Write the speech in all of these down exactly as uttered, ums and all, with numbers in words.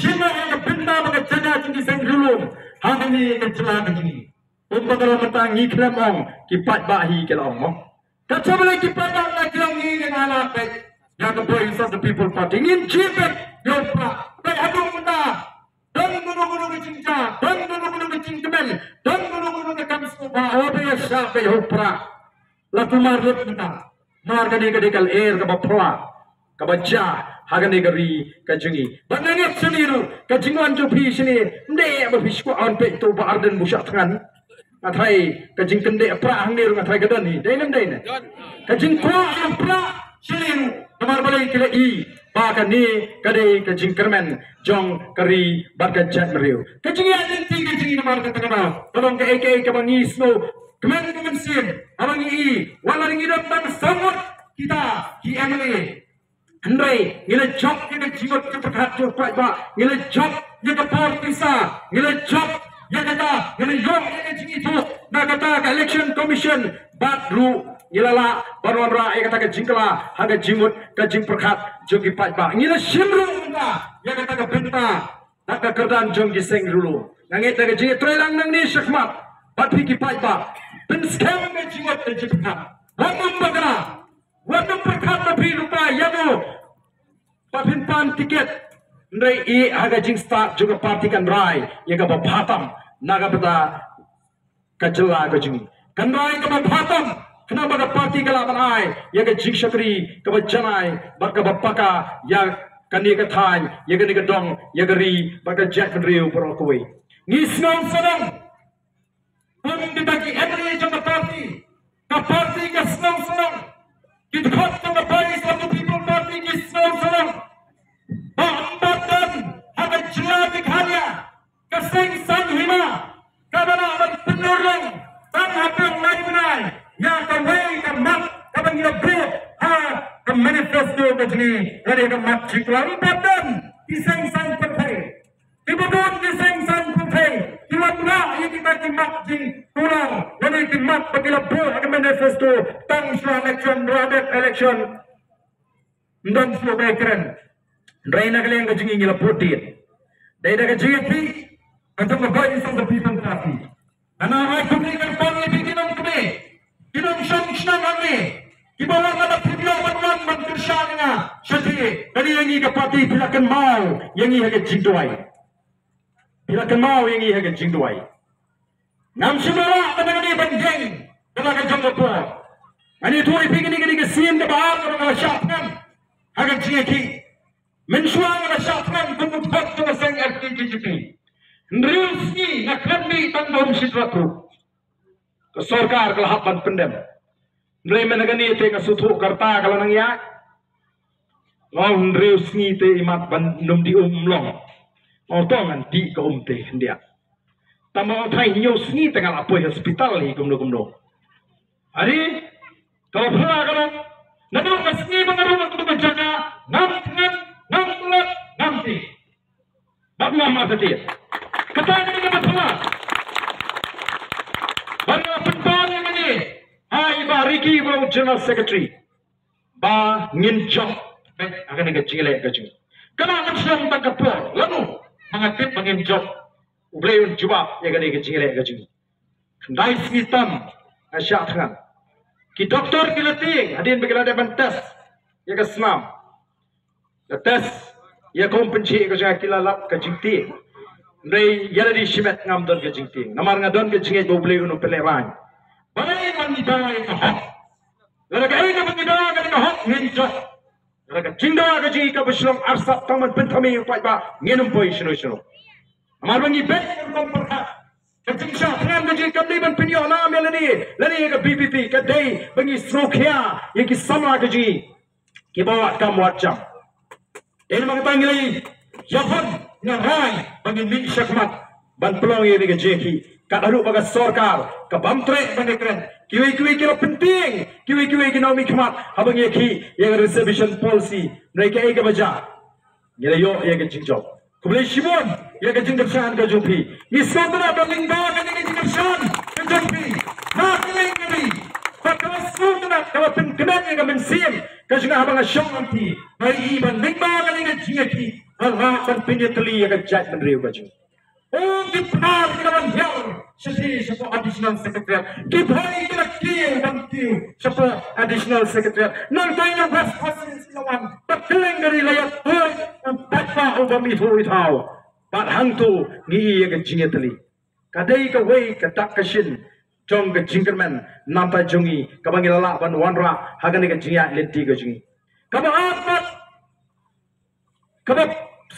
shim ïa ka bynta bad ka jaka jong ki seng riewlum ha kane ka jylla ka jong ngi. Kum ba ka long mynta ngi khlem ong, ki paidbah hi ki la ong mo. Ka jong balei ki paidbah la ki ong ngi ngi la peit ïa ka Voice of the People Party. Ngin jied beit ïa u Prah. Peit haduh mynta don kano kano ka jingjia, don kano kano ka jingkmen, don kano kano ka kam sngewbha, oh ba ïa shah beit ïa u Prah. La kulmar lut mynta. Namar kane ka dei ka lyer kaba phylla, kaba jia ha kane ka ri ka jong ngi. Bad nga ngeit shane ruh ka jingwan jong phi shane, ym dei ba phi shu kwah ban peit to Bah Ardent ba u shah thngan. Nga tharai ka jingkyndit Prah hangne ruh nga tharai ka don hi. Dei ne ym dei ne? Ka jingkwah ïa u Prah shane ruh. Namar balei ki la i ba kane ka dei ka jingkyrmen jong ka ri bad ka jaitbynriew. Ka jingïaid lynti ka jong ngi namar kata ka daw ka long kaei kaei kaba ngi sngew kmen ka mynsiem haba ngi i, wat la ngi don tang saw ngut kita ki M L A, hynrei ngi la jop ïa ka jingmut jingpyrkhat jong u paidbah, ngi la jop ïa ka por pisa, ngi la jop ïa kata, ngi la ïoh ïa ka jingithuh na kata ka Election Commission, bad ruh ngi la lah ban wanrah ïa kata ka jingkylla ha ka jingmut ka jingpyrkhat jong ki paidbah. Ngi la shim ruh mynta ïa kata ka bynta na ka kyrdan jong ki seng riewlum. Nga ngeit da ka jingïatreilang nangne shakhmat bad phi ki paidbah, pynskhem ka jingmut ka jingpyrkhat. Wat nym bakla, wat nym pyrkhat ba phi lypa ïano ba phin pan tiket. Hynrei ïa ha ka jingstad jong ka party kan rai ïa kaba bha tam na ka bynta ka jylla ka jong ngi. Kan rai kaba bha tam khnang ba ka party ka lah ban ai ïa ka jingshakri kaba janai bad kaba paka ïa kane ka thaiñ, ïa kane ka dong, ïa ka ri bad ka jaitbynriew baroh kawei. Ngi sngew shnong kum kita ki M L A jong ka party, ka party ka sngew shnong, ki dkhot jong ka Voice of the People Party ki sngew shnong. Ba ym pat don ha ka jylla Meghalaya ka seng saiñ hima kaba lah ban pynurlong tang hapdeng lai bnai ïa kawei ka map kaba ngi la buh ha ka manifesto ka jong ngi, lane ka map jingkular. Ym pat don ki seng saiñ pyrthei. Kiba don ki seng saiñ pyrthei ki wan lah ïa kita ki map jingkular lane ki map ba ki la buh ha ka manifesto tang shuwa election, ba la dep election. Ym don shuh ba kren. Hynrei na ka liang ka jong ngi ngi la bud dien. Dei da ka jingïakhih ka jong ka Voice of the People Party. Hana ai kumne kan pang ïa phi ki nongkmie, ki nongshong shnong hangne, kiba wan na ka phi ïoh ban wan ban kyrshan ïa nga. Shatei kane ïa ngi ka party phi la kynmaw ïa ngi ha ka jingduwai. Phi la kynmaw ïa ngi ha ka jingduwai. Ngam shym la lah ban nang ban deng da la ka jong ka por. Ngan ïathuh ïa phi kane, kane ka sien kaba ar kaba nga la shah thngan ha ka jingïakhih. Mynshuwa nga la shah thngan kum u dkhot jong ka seng R K J G P. Hynriew sngi nga khlem dih tang ba ym shi trat ruh. Ka sorkar ka la hap ban pyndem. Hynrei mynta kane te nga sngewthuh ka rta ka la nang ïaid. Nga ong hynriew sngi te imat ban nym dih um, ym long. Nga ong to ngan dih ka um te khyndiat. Tang ba nga ong tharai hynñiew sngi te nga la poi hospital hi kumno kumno. Adi, kaba phylla ka long, naduh ka sngi ba nga rung ha kata ka jaka, ngam thngan, ngam klet, ngam tih. Bad ngam artatien. Kata ka dei kaba phylla. Bad nga pynpaw ïa kane ha i Bah Ricky ba long General Secretary, ba ngin jop beit ha kane ka jingïaleh ka jong ngi. Ka lah ban sdang tang ka por, lano ba nga tip ba ngin jop. U Blei un jubab ïa kane ka jingïaleh ka jong ngi. Khyndai sngi tam nga shah thngan. Ki doktor ki la tieng hadien ba ki la dep ban test ïa ka snam. La test ïa ka um pynjhieh ka jong nga, ki la lap ka jingtieng. Hynrei ïa lade shimet ngam don ka jingtieng namar nga don ka jingngeit ba U Blei un ym pynlehraiñ. Balei ba ngi dawa ïa ka hok? Lada kaei kaba ngi dawa ka dei ka hok ngin jop. Lada ka jingdawa ka jong ngi kaba shu long arsap tang ban pynthame ïa u paidbah ngin ym poi shano shano. Namar ba ngi beit ka rukom pyrkhat. Ka jingshah thngan ka jong ngi kam dei ban pynïoh nam ïa lade lane ïa ka V P P, ka dei ba ngi sngewkhia ïa ki samla ka jong ngi kiba wad kam wad jam. Dei namar kata ngi la ïakhun, nga rai ba ngin mih shakhmat ban pynlong ïa kane ka jingïakhih. Kat haduh ba ka sorkar ka bam treh ban ïakren. Kiwei kiwei ki la pyntieng, kiwei kiwei ki nang mihkhmat haba ngi ïakhih ïa ka reservation policy. Hynrei kaei kaba jia? Ngi la ïoh ïa ka jingjop. Khublei shibun ïa ka jingkyrshan ka jong phi. Ngi sngewtynnat ba lyngba kane ka jingkyrshan ka jong phi, na ka liang ka ri, ba ka sngewtynnat ka la pynkmen ïa ka mynsiem ka jong nga haba nga shong lynti. Ba i ba lyngba kane ka jingïakhih Ba lah ban pynïatylli ïa ka jaitbynriew ka jong ngi. O ki phar ki la wan hiar shathie shapoh Additional Secretariat. Ki phai ki la kiew ban kiew shapoh Additional Secretariat. Nangta ïa West Khasi Hills ki la wan. Bad kylleng ka ri la ïathuh u paidbah uba mih thuh i thaw. Bad hangto ngi ïa ka jingïatylli. Ka dei kawei ka dak ka shin jong ka jingkyrmen namta jong ngi kaba ngi la lah ban wanrah ha kane ka jingïaid lynti ka jong ngi. Kaba ar pat kaba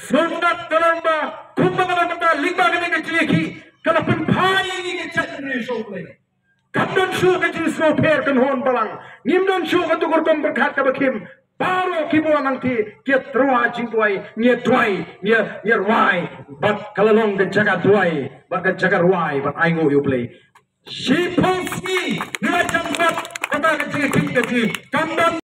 sngewtynnat ka long ba kumba ka long mynta lyngba kane ka jingïakhih ka la pynphai ïa ngi ka jaitbynriew sha U Blei. Kam don shuh ka jingsngewpher kynhun balang. Ngim don shuh katu ka rukom pyrkhat kaba khim. Baroh kiba wan nangta ki ïa tyrwa jingduwai, ngi ïa duwai, ngi ïa, ngi ïa rwai bad ka la long ka jaka duwai bad ka jaka rwai bad ainguh ïa U Blei. Shiphew sngi ngi la jan bad kata ka jingïakhih ka jong ngi. Kam don